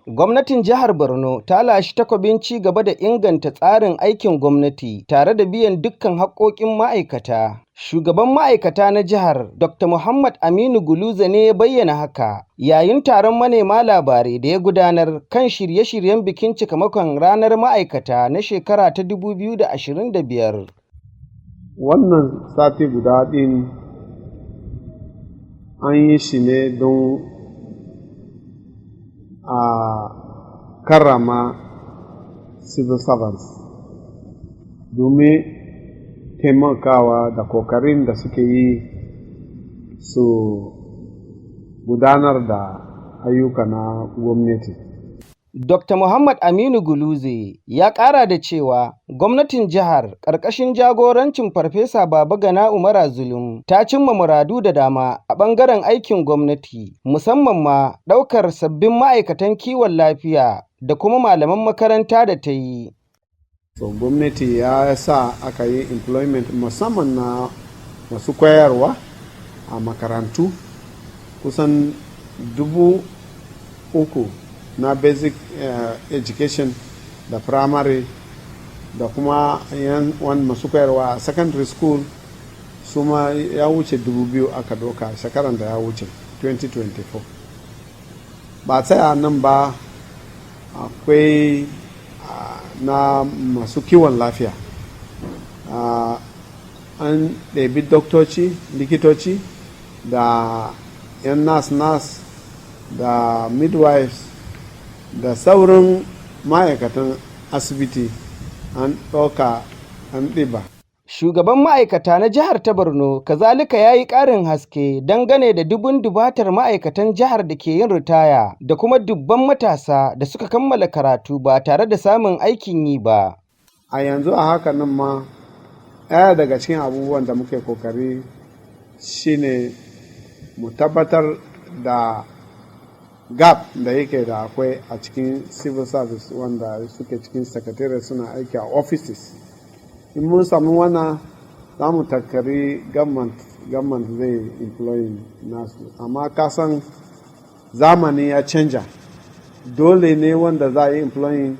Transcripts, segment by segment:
Gwamnatin Jihar Borno ta lashi takobin ci gaba da inganta tsarin aikin gwamnati tare da biyan dukkan haƙƙoƙin ma'aikata. Shugaban ma'aikata na jihar, Dr. Muhammad Aminu Guluze ne ya bayyana haka yayin taron manema labarai da ya gudanar kan shirye-shiryen bikin cikamakon ranar ma'aikata na shekara ta 2025. Wannan sati guda ɗin an yi shi ne don a karrama civil servants domin taimakawa da kokarin da suke yi su gudanar da ayyuka na gwamnati. Dr. Muhammad Aminu Guluze ya ƙara da cewa gwamnatin jihar ƙarƙashin jagorancin Farfesa Babagana Umara Zulum ta cimma muradu da dama a ɓangaren aikin gwamnati, musamman ma ɗaukar sabbin ma'aikatan kiwon lafiya da kuma malaman makaranta da ta yi. So gwamnati ya sa aka yi employment musamman na masu koyarwa a makarantu kusan 3,000 na basic education da primary, da kuma yan masu koyarwa a secondary school, su ma ya wuce 2,000 aka doka shekaran da ya wuce, 2024. Ba tsaya nan ba, akwai na masu kiwon lafiya, an ɗebi doktoci, likitoci, da 'yan nurse da midwives da sauran ma'aikatan asibiti, an ɗauka, an ɗiba. Shugaban ma'aikata na jihar ta Borno kazalika ya yi ƙarin haske dangane da dubun dubatar ma'aikatan jihar da ke yin ritaya da kuma dubban matasa da suka kammala karatu ba tare da samun aikin yi ba. A yanzu a haka nan ma, ɗaya daga cikin abubuwan da muke kokari shine mu tabbatar da gap da yake da akwai a cikin civil service, wanda suke cikin secretariat suna aiki a offices. In mun samu wannan, za mu takari government zai employing nasu. Amma kasan zamani ya canja, dole ne wanda za a yi employing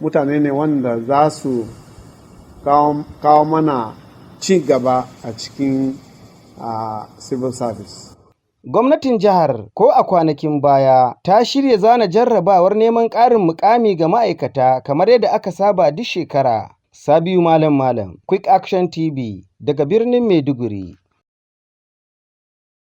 mutane ne wanda za su kawo mana ci gaba a cikin civil service. Gwamnatin jihar ko a kwanakin baya ta shirya zana jarrabawar neman ƙarin mukami ga ma'aikata kamar yadda aka saba duk shekara. Sabiu Malam Malam, Quick Action TV, daga birnin Maiduguri.